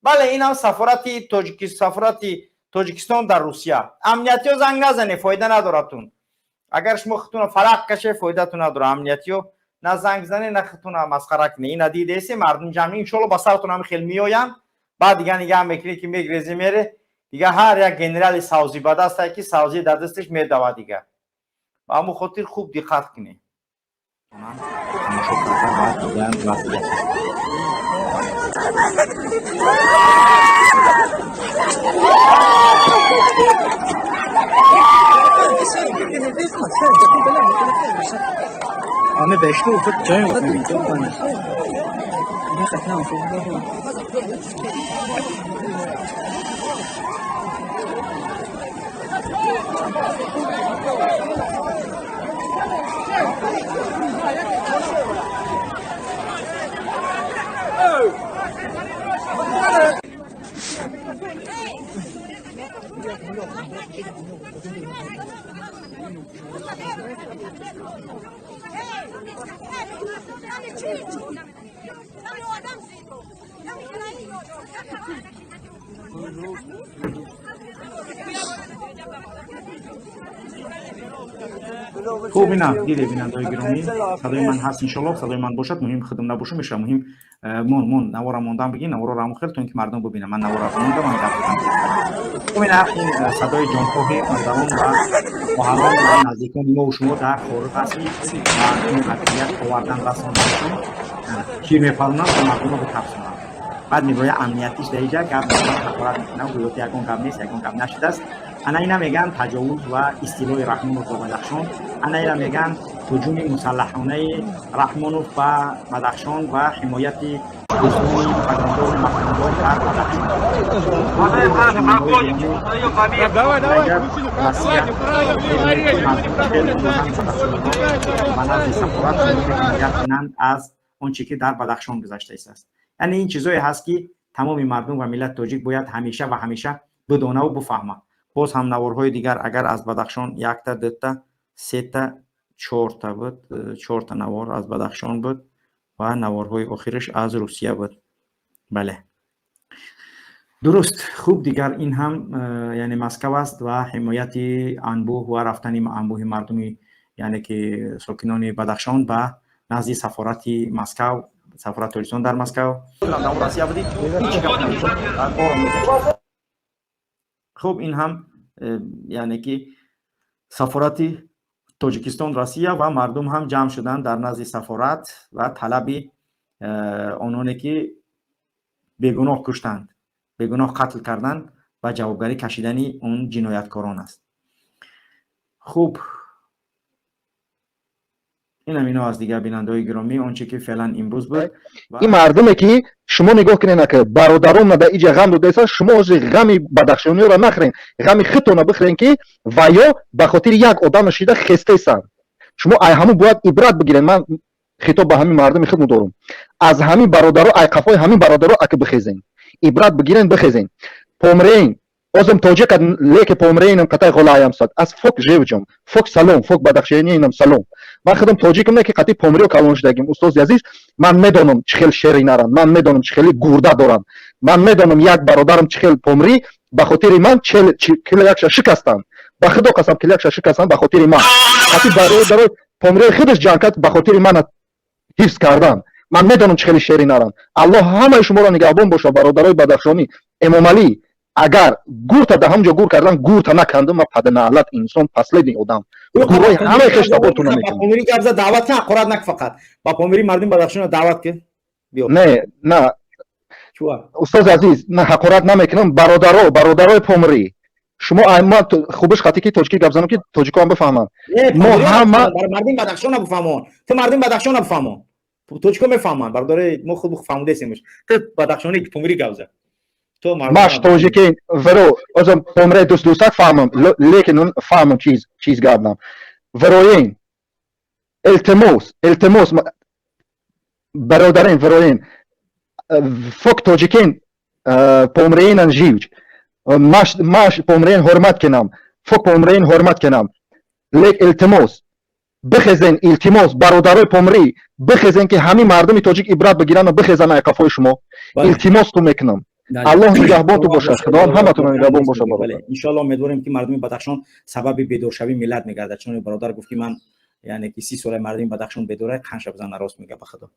Бале, ин ҳам сафорати Тоҷикистон дар Русия. Амниятиё, занг назане, фоида надоратун. Агар шумо худтуна фалақ каше, фоидатун надора. Амниятиё, на занг зане, на худтуна масхара куне. Ина дидесе, мардум ҷамъ, иншолло, ба сартун ҳами хел меоянд. Баъд дига нигаҳ мекунӣ, ки мегрези, мере. Дига ҳар як генерали савзӣ ба дастае, ки савзӣ дар дасташ, медавад дига. Ба ҳамун хотир хуб диққат кунед. Тамошо карда ва дидан вазъият. Хуб, ина диде, бинандаҳои гиромӣ, садои ман ҳаст, иншоллоҳ. Садои ман бошад, муҳим худам набошад мешавад. Муҳим мон мон навора мондан бигин, наворо ҳамон хел, то ин ки мардум бибинанд. Ман навора мондам, ман гап задам. Хуб, ина ин садои ҷонхоҳи модарон ва хоҳарон ва наздикони мо шумо дар хориҷ аст ва ин қатъият овардан, расонданшон, ки мефармонанд, то мардумро битарсонанд. Баъд нигоҳи амниятиш дар иҷа гап мезанад, ҳақорат мекунад, гӯё ки ягон гап нест, ягон гап нашудааст. Ана ина мегӯянд таҷовуз ва истилои Раҳмонов ба Бадахшон. Ана ина мегӯянд ҳуҷуми мусаллаҳонаи Раҳмонов ба Бадахшон ва ҳимояти дӯстони пагондори мақомдор дар Бадахшон. Россия ба назди сафорат ҳимоят кунанд аз он чӣ ки дар Бадахшон гузашта истааст. Яъне ин чизое ҳаст, ки тамоми мардум ва миллати тоҷик бояд ҳамеша ва ҳамеша бидонаву бифаҳма. Боз ҳам наворҳои дигар, агар аз Бадахшон якта, дута, сета, чорта буд, чорта навор аз Бадахшон буд ва наворҳои охираш аз Русия буд. Бале, дуруст. Хуб, дигар ин ҳам, яъне, Москав аст ва ҳимояти анбӯҳ ва рафтани анбӯҳи мардуми, яъне ки сокинони Бадахшон, ба назди сафорати Москав, сафорати Тоҷикистон дар Москав. Россия будӣ. Хуб, ин ҳам, яъне ки сафорати Тоҷикистон, Россия, ва мардум ҳам ҷамъ шуданд дар назди сафорат ва талаби ононе ки бегуноҳ куштанд, бегуноҳ қатл карданд, ба ҷавобгарӣ кашидани он ҷинояткорон аст. Хуб, инам ино аз дигар, бинандаҳои гиромӣ, он че ки феълан имрӯз буд. Ин мардуме ки шумо нигоҳ кунед, ака, бародарон дар иҷа ғам додаеса, шумо ҳозир ғами бадахшониёро нахӯрен, ғами худтона бихӯрен, ки ваё ба хотири як одам шида хестесанд. Шумо ай ҳамун бояд ибрат бигирен. Ман хитоб ба ҳамин мардуми худмо дорум. Аз ҳамин бародаро, ай қафои ҳамин бародаро, ака, бихезен, ибрат бигирен, бихезен. Помреин озм тоҷика, леки помреинам қатай ғолаям сад аз фок живҷум, фок салом, фок бадахшениинам салом. Ман худам тоҷикам, не ки қати помриё калон шудагим. Устози азиз, ман медонам, чӣ хел шери наранд, ман медонам, чӣ хели гурда доранд. Ман медонам, як бародарам чӣ хел помрӣ ба хотири ман килякша шикастанд. Ба худо қасам, килякша шикастанд ба хотири ман. Қати бародарои помриёи худаш ҷанг кард ба хотири мана ҳифз кардан. Ман медонам, чӣ хели шери наранд. Аллоҳ ҳамаи шуморо нигаҳбон бошад, бародарои бадахшонӣ. Эмомалӣ, агар гурта да ҳамҷо гур кардан, гурта накандум, ма паданаълат инсон, последний одам, гурҳои ҳамаи хештабортона мекунам. Помири гап зад, даъват кун, ҳақорат нак, фақат ба помири мардуми Бадахшонро даъват кун. Не, на, устози азиз, на, ҳақорат намекунам. Бародаро, бародарои помирӣ, шумо, ма хубиш хати ки тоҷикӣ гап занам, ки тоҷикоам бифаҳманд. Мо ҳама мардуми Бадахшона бифаҳмон. Ту мардуми Бадахшона бифаҳмон, тоҷико мефаҳманд. Бародари мо хуб фаҳмудесемш, ту бадахшонӣ, помирӣ гап зад. Маш тоҷики веро озам помре дӯст дӯстак фаҳмам, лекин фаҳмам чиз чиз гапнам. Вероен, илтимос, илтимос, бародарин, вероен, фок тоҷикин помреинан живҷ. Маш помреин ҳурмат кинам, фок помреин ҳурмат кинам, лек илтимос, бихезен, илтимос, бародарои помрӣ, бихезен, ки ҳамин мардуми тоҷик ибрат бигиранд, бихезан ай қафои шумо. Илтимос ту мекунам. Аллоҳ нигаҳбонту бошад, Худованд ҳаматона нигаҳбон бошад. Бале, иншоалло, умедворем, ки мардуми Бадахшон сабаби бедоршавии миллат мегардад, чуноне бародар гуфт, ки ман, яъне ки 30 сола мардуми Бадахшон бедора, қанша бизан, рост мега, ба Худо.